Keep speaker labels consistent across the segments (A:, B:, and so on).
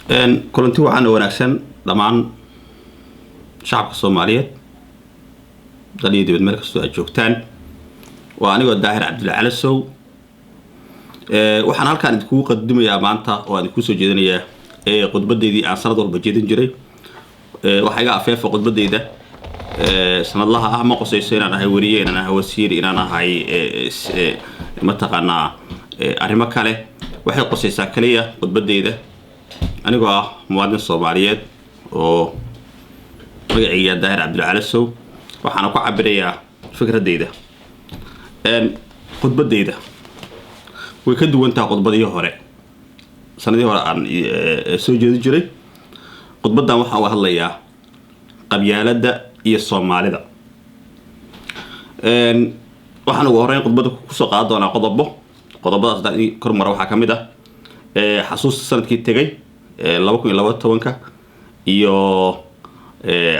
A: Kulanti waxaana wanaagsan dhammaan shacabka Soomaaliyeed, dal iyo dibad, meel kastoo aad joogtaan. Waa anigoo Daahir Cabdulla Calasow. Waxaan halkaan idinkugu qadimayaa maanta oo aan idinku soo jeedinayaa khudbadeydii aan sanad walba jeedin jiray. Waxaa iga afeefa khudbadeyda sanadlaha ah ma qosayso inaan ahay weriye, inaan ahay wasiir, inaan ahay mataqaanaa arrimo kale. Waxay qosaysaa kaliya khudbadeyda anigoo ah muwaadin Soomaaliyeed oo magacayga Daahir Cabdulla Calasow. Waxaana ku cabirayaa fikradeyda. Khudbadeyda way ka duwan tahay khudbadihii hore, sanadihii hore aan soo jeedin jiray. Khudbaddan waxaan uga hadlayaa qabyaaladda iyo Soomaalida. Waxaan ugu horreyn khudbadda kusoo qaadan doonaa qodobo. Qodobadaas haddaan idin kor mara, waxaa ka mid ah xasuusta sanadkii tegay 2012-ka iyo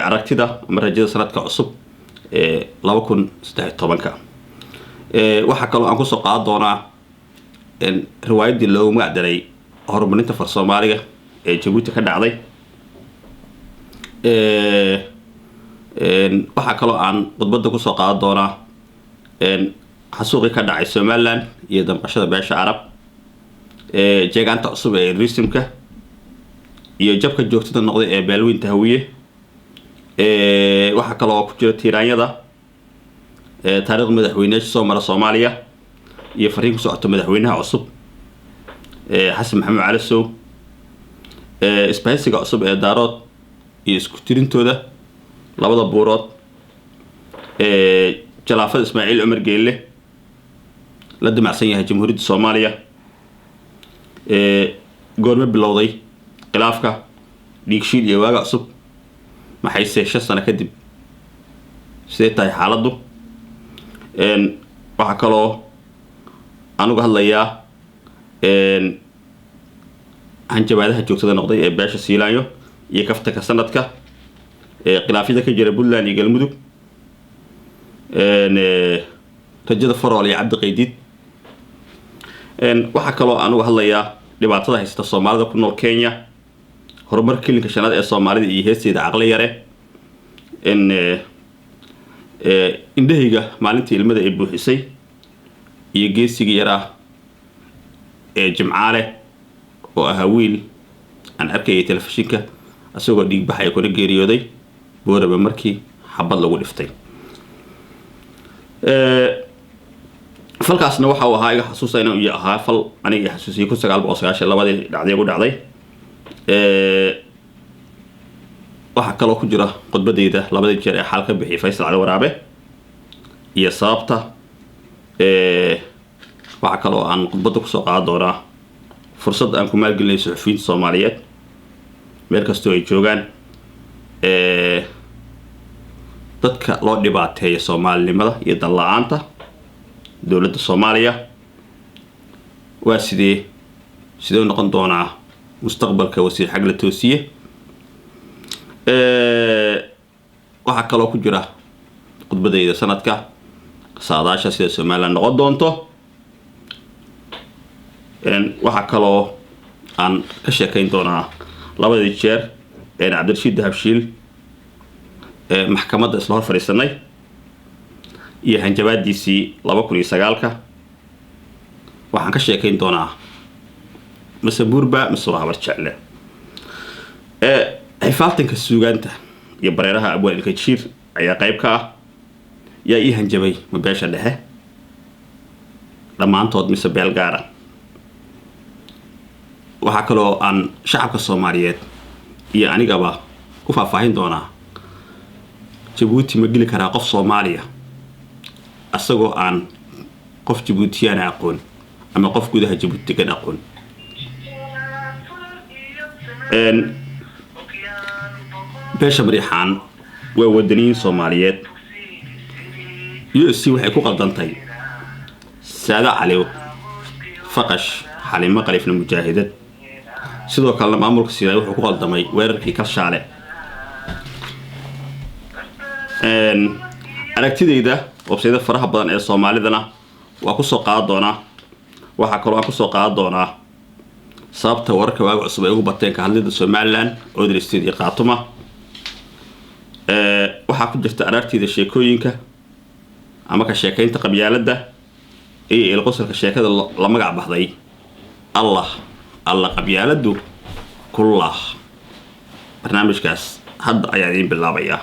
A: aragtida ama rajada sanadka cusub 2013-ka. Waxaa kaloo aan kusoo qaadan doonaa riwaayaddii loogu magac daray horumarinta far Soomaaliga ee Jabuuti ka dhacday. Waxaa kaloo aan khudbadda kusoo qaadan doonaa xasuuqii ka dhacay Somaliland iyo damqashada beesha Arab, jeegaanta cusub ee risimka iyo jabka joogtada noqday ee beelweynta Hawiye. Waxaa kaloo ku jira tiiraanyada taariikhda madaxweyneyaasha soo mara Soomaaliya iyo fariin ku socota madaxweynaha cusub Xasan Maxamed Calasow, isbahaysiga cusub ee Daarood iyo isku tirintooda labada buurood, jalaafada Ismaaciil Cumar Geelle la damacsan yahay Jamhuuriyadda Soomaaliya, goorme bilowday khilaafka Dhiigshiil iyo Waaga Cusub, maxayse 5 sano kadib sidee tahay xaaladdu. Waxaa kaloo anugu hadlayaa hanjabaadaha joogtada noqday ee beesha Siilaanyo iyo kaftanka sanadka, khilaafyada ka jira Puntland iyo Galmudug, rajada Farool iyo Cabdi Qaydiid. Waxaa kaloo anugu hadlayaa dhibaatada haysata Soomaalida ku nool Kenya, horumarka kilinka shanaad ee Soomaalida iyo heesteeda Caqli Yare, indhahayga maalintii ilmada ay buuxisay iyo geesigii yaraa ee Jimcaale oo ahaa wiil aan arkayay telefishinka isagoo dhiig baxaya kuna geeriyooday Booraba markii xabad lagu dhiftay. Falkaasna waxa uu ahaa iga xasuusa inuu iyo ahaa fal aniga i xasuusiyay 1992-dii dhacday ugu dhacday. Waxaa kaloo ku jira khudbadeyda labadii jeer ee xaal ka bixiyay Faysal Cali Waraabe iyo sababta. Waxaa kaloo aan khudbadda kusoo qaadan doonaa fursad aan ku maalgelinayo suxufiyiinta Soomaaliyeed meel kastoo ay joogaan, dadka loo dhibaateeyo Soomaalinimada iyo dan la-aanta dowladda Soomaaliya. Waa sidee noqon doonaa mustaqbalka wasiir Xagle Toosiye? Waxaa kaloo ku jira khudbadeyda sanadka saadaasha sida Somaliland noqon doonto. Waxaa kaloo aan ka sheekayn doonaa labadii jeer Cabdirashiid Dahabshiil maxkamadda isla hor fadhiisanay iyo hanjabaadiisii 2009-ka. Waxaan ka sheekayn doonaa mase buurba mise waa Habar Jecle, xifaaltanka suugaanta iyo bareeraha Abwaan Ilka Jiir ayaa qayb ka ah. Yaa ii hanjabay, ma beesha dhexe dhammaantood mise beel gaara? Waxaa kaloo aan shacabka Soomaaliyeed iyo anigaba ku faahfaahin doonaa Jabuuti ma geli karaa qof Soomaaliya isagoo aan qof Jabuutiyaana aqoon ama qof gudaha Jabuuti degan aqoon? Beesha Mariixaan waa wadaniyiin Soomaaliyeed. USC waxay ku qaldantay Saado Cali Faqash, Xalimo Khaliifna mujaahidad. Sidoo kalena maamulka Siiraay wuxuu ku qaldamay weerarkii Kalshaale. Aragtidayda websayda faraha badan ee Soomaalidana waa kusoo qaadan doonaa. Waxaa kaloo aan kusoo qaadan doonaa Sababta wararka Waaga Cusub ay ugu bateen ka hadlida Somaliland, Awdal State iyo Qaatuma. Waxaa ku jirta araarteyda sheekooyinka ama ka sheekaynta qabyaaladda iyo ilqosalka sheekada la magac baxday "Allah Alla qabyaaladdu kullah". Barnaamijkaas hadda ayaa idiin bilaabayaa.